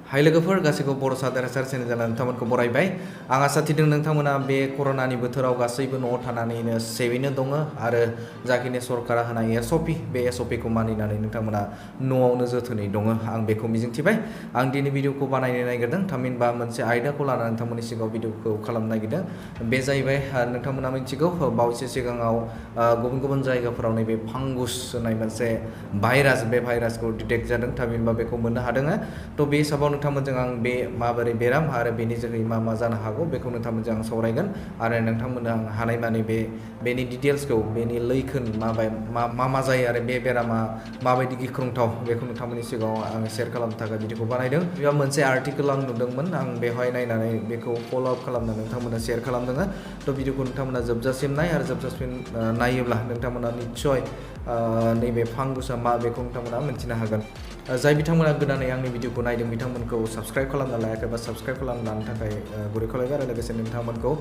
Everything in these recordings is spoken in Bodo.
हाय लोगोफोर गासैखौ बरसा देरहासार चेनेल नोंथांमोनखौ बरायबाय आं आसा थिदों नोंथांमोना बे कर'नानि बोथोराव गासैबो न'आव थानानैनो सेफैनो दङ आरो जाखिनि सरकारा होनाय एसअपि बे एसअपिखौ मानिनानै नोंथांमोना न'आवनो जोथोनै दङ आं बेखौ मिजिंथिबाय आं दिनै भिडिअखौ बानायनो नागिरदों थामहिनबा मोनसे आयदाखौ लानानै नोंथांमोननि सिगाङाव भिडिअखौ खालामनो नागिरदों बे जाहैबाय नोंथांमोना मिथिगौ बावैसो सिगाङाव गुबुन गुबुन जायगाफोराव नैबे फांगुस होननाय मोनसे भाइरास बे भाइरासखौ डिटेक्ट जादों थामहिनबा बेखौ मोननो हादों थ' बे हिसाबाव नोंथांमोनजों आं बे माबोरै बेराम आरो बेनि जोहै मा मा जानो हागौ बेखौ नोंथांमोनजों आं सावरायगोन आरो नोंथांमोननो आं हानायमानि बेनि डिटेल्सखौ बेनि लैखोन मा जायो आरो बे बेरामा माबायदि गिख्रंथाव बेखौ नोंथांमोननि सिगाङाव आं शेयार खालामनो थाखाय भिडिअखौ बानायदों बेयाव मोनसे आर्टिकेल आं नुदोंमोन आं बेवहाय नायनानै बेखौ फल' आप खालामनो नोंथांमोननो शेयार खालामदों थ' भिडिअखौ नोंथांमोना जोबजासिम नाय आरो जोबजासिम नायोब्ला नोंथांमोना निस्सय नैबे फांगुसा मा बेखौ नोंथांमोना मिन्थिनो हागोन जाय बिथांमोना गोदानै आंनि भिडिअखौ नायदों बिथांमोनखौ साबस्क्राइब खालामना लायाखै बा साबस्क्राइब खालामनो थाखाय गुरै खावलायबाय आरो लोगोसे नोंथांमोनखौ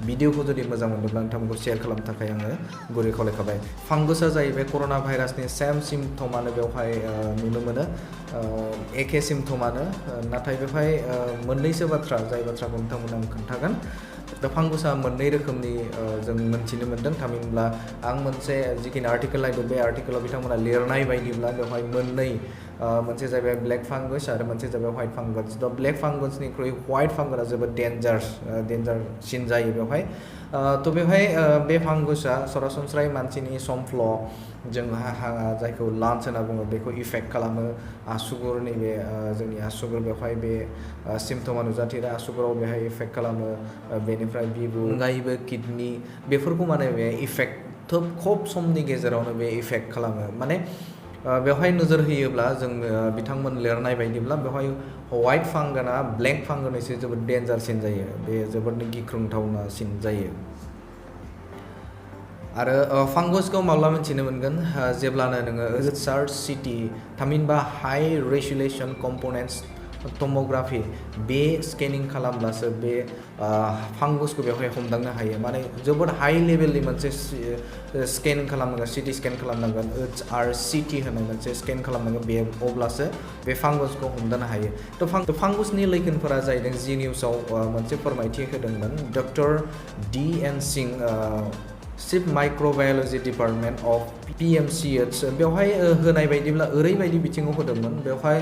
भिडिअखौ जुदि मोजां मोनोब्ला नोंथांमोनखौ शेयार खालामनो थाखाय आङो गुरै खावलायखाबाय फांगुसा जाहैबाय कर'ना भाइरासनि सेम सिम्पटमानो बेवहाय नुनो मोनो एखे सिम्पटमानो नाथाय बेवहाय मोननैसो बाथ्रा जाय बाथ्राखौ नोंथांमोना आं खोन्थागोन दा फांगुसा मोननै रोखोमनि जों मोनथिनो मोन्दों थामहिनबा आं मोनसे जिखिनि आर्टिकेल नायदों बे आर्टिकेलाव बिथांमोना लिरनाय बायदिब्ला बेवहाय मोननै मोनसे जाबाय ब्लेक फांगस आरो मोनसे जाबाय व्हाइट फांगस दा ब्लेक फांगसनिख्रुइ व्हाइट फांगसआ जोबोद डेन्जारसिन जायो बेवहाय थ' बेवहाय बे फांगसआ सरासनस्रायै मानसिनि समफ्ल' जोंहा जायखौ लान्स होनना बुङो बेखौ इफेक्ट खालामो आसुगुर नैबे जोंनि आसुगुर बेवहाय बे सिम्पटमा नुजाथियो आसुगुराव बेहाय इफेक्ट खालामो बेनिफ्राय बिबु अनगायैबो किडनि बेफोरखौ माने बे इफेक्ट खब समनि गेजेरावनो बे इफेक्ट खालामो माने बेवहाय नोजोर होयोब्ला जों बिथांमोन लिरनाय बायदिब्ला बेवहाय व्हाइट फांगसआ ब्लेक फांगसनिख्रुइ जोबोद डेन्जारसिन जायो बे जोबोदनो गिख्रंथावनासिन जायो आरो फांगसखौ माब्ला मिथिनो मोनगोन जेब्लानो नोङो HRCT थामहिनबा हाइ रेजुलेसन कम्पनेन्ट्स टम'ग्राफि बे स्केनिं खालामब्लासो बे फांगसखौ बेवहाय हमदांनो हायो माने जोबोद हाइ लेभेलनि मोनसे स्केन खालामनांगोन सिटि स्केन खालामनांगोन HRCT होननाय मोनसे स्केन खालामनांगोन बे अब्लासो बे फांगसखौ हमदांनो हायो थ' फांगसनि लैखोनफोरा जाहैदों जि निउसाव मोनसे फोरमायथि होदोंमोन doctor DN Singh chief microbiology department of PMCH बेवहाय होनाय बायदिब्ला ओरैबायदि बिथिङाव होदोंमोन बेवहाय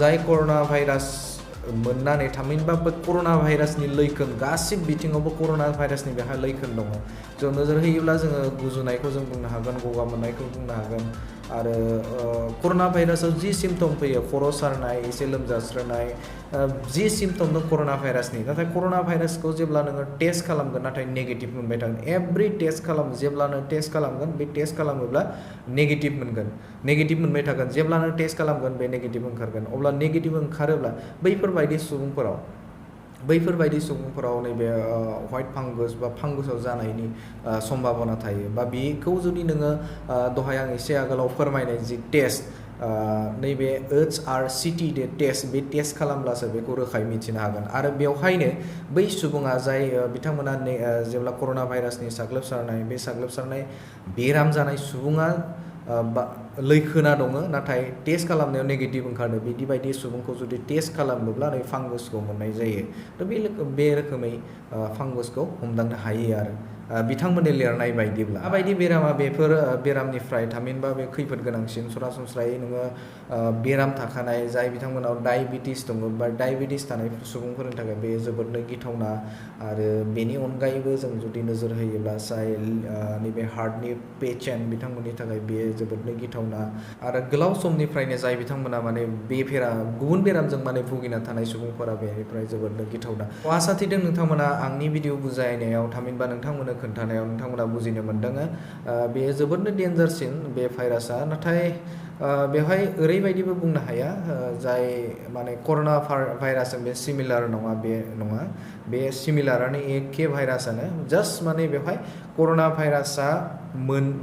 जाय कर'ना भाइरास मोननानै थामहिनबा बे कर'ना भाइरासनि लैखोन गासिबो बिथिङावबो कर'ना भाइरासनि बेवहाय लैखोन दङ जों नोजोर होयोब्ला जोङो गुजुनायखौ जों बुंनो हागोन गगा मोननायखौ बुंनो हागोन आरो कर'ना भाइरासाव जि सिम्पटम फैयो खर' सारनाय एसे लोमजास्रोनाय जि सिम्पटम दं कर'ना भाइरासनि नाथाय कर'ना भाइरासखौ जेब्ला नोङो टेस्ट खालामगोन नाथाय नेगेटिभ मोनबाय थागोन एभ्रि टेस्ट जेब्लानो टेस्ट खालामगोन बे टेस्ट खालामोब्ला नेगेटिभ मोनबाय थागोन जेब्लानो टेस्ट खालामगोन बे नेगेटिभ ओंखारगोन अब्ला नेगेटिभ ओंखारोब्ला बैफोरबायदि सुबुंफोराव नैबे व्हाइट फांगस बा फांगसआव जानायनि सम्भाबना थायो बा बेखौ जुदि नोङो दहाय आं एसे आगोलाव फोरमायनाय जि टेस्ट नैबे HRCT टेस्ट बे टेस्ट खालामब्लासो बेखौ रोखायै मिथिनो हागोन आरो बेवहायनो बै सुबुङा जाय बिथांमोना जेब्ला कर'ना भाइरासनि साग्लोबसारनाय बेराम जानाय सुबुङा लैखोना दङ नाथाय टेस्ट खालामनायाव नेगेटिभ ओंखारदों बिदि सुबुंखौ जुदि टेस्ट खालामोब्ला नै फांगसखौ मोननाय जायो थ' बे रोखोमै फांगसखौ हमदांनो हायो आरो बिथांमोननि लिरनाय बायदिब्ला माबायदि बेरामा बेफोर बेरामनिफ्राय थामहिनबा बे खैफोद गोनांसिन सरासनस्रायै नोङो बेराम थाखानाय जाय बिथांमोनाव डायबिटिस दङ बा डायबिटिस थानाय सुबुंफोरनि थाखाय बे जोबोदनो गिथावना आरो बेनि अनगायैबो जों जुदि नोजोर होयोब्ला जाय नैबे हार्टनि पेशेन्ट बिथांमोननि थाखाय बेयो जोबोदनो गिथावना आरो गोलाव समनिफ्रायनो जाय बिथांमोना माने गुबुन बेरामजों माने भुगिना थानाय सुबुंफोरा बेनिफ्राय जोबोदनो गिथावना आसा थिदों नोंथांमोना आंनि भिडिअ बुजायनायाव थामहिनबा नोंथांमोननो खोन्थानायाव नोंथांमोना बुजिनो मोन्दों बेयो जोबोदनो डेन्जारसिन बे भाइरासआ नाथाय बेवहाय ओरैबायदिबो बुंनो हाया जाय माने कर'ना भाइरासजों बे सिमिलार नङा बे सिमिलारानो एखे भाइरासानो जास्ट माने बेवहाय कर'ना भाइरासआ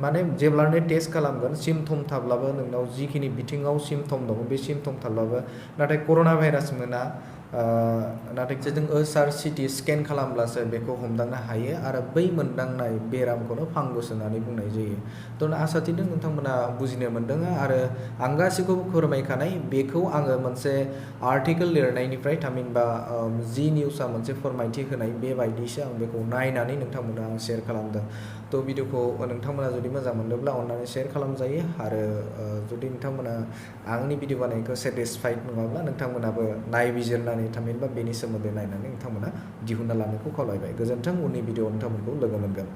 माने जेब्लानो टेस्ट खालामगोन सिम्पटम थाब्लाबो नोंनाव जिखिनि बिथिङाव सिम्पटम दङ बे सिम्पटम थाब्लाबो नाथाय कर'ना भाइरास मोना नाथाय जों HRCT स्केन खालामब्लासो बेखौ हमदांनो हायो आरो बै मोनदांनाय बेरामखौनो फांगस होननानै बुंनाय जायो। थ' आसा थिदों नोंथांमोना बुजिनो मोनदों आरो आं गासैखौबो फोरमायखानाय बेखौ आङो मोनसे आर्टिकेल लिरनायनिफ्राय थामहिनबा जि निउसआ मोनसे फोरमायथि होनाय बेबायदिसो आं बेखौ नायनानै नोंथांमोना आं शेयार खालामदों। थ' भिडिअखौ नोंथांमोना जुदि मोजां मोनदोंब्ला अननानै शेयार खालामजायो आरो जुदि नोंथांमोना आंनि भिडिअ बानायनायखौ सेटिसफाइड नङाब्ला नोंथांमोनाबो नायबिजिरनानै थामहिनबा बेनि सोमोन्दै नायनानै नोंथांमोना दिहुनना लानायखौ खावलायबाय। गोजोन्थों, उननि भिडिअ नोंथांमोनखौ लोगो मोनगोन।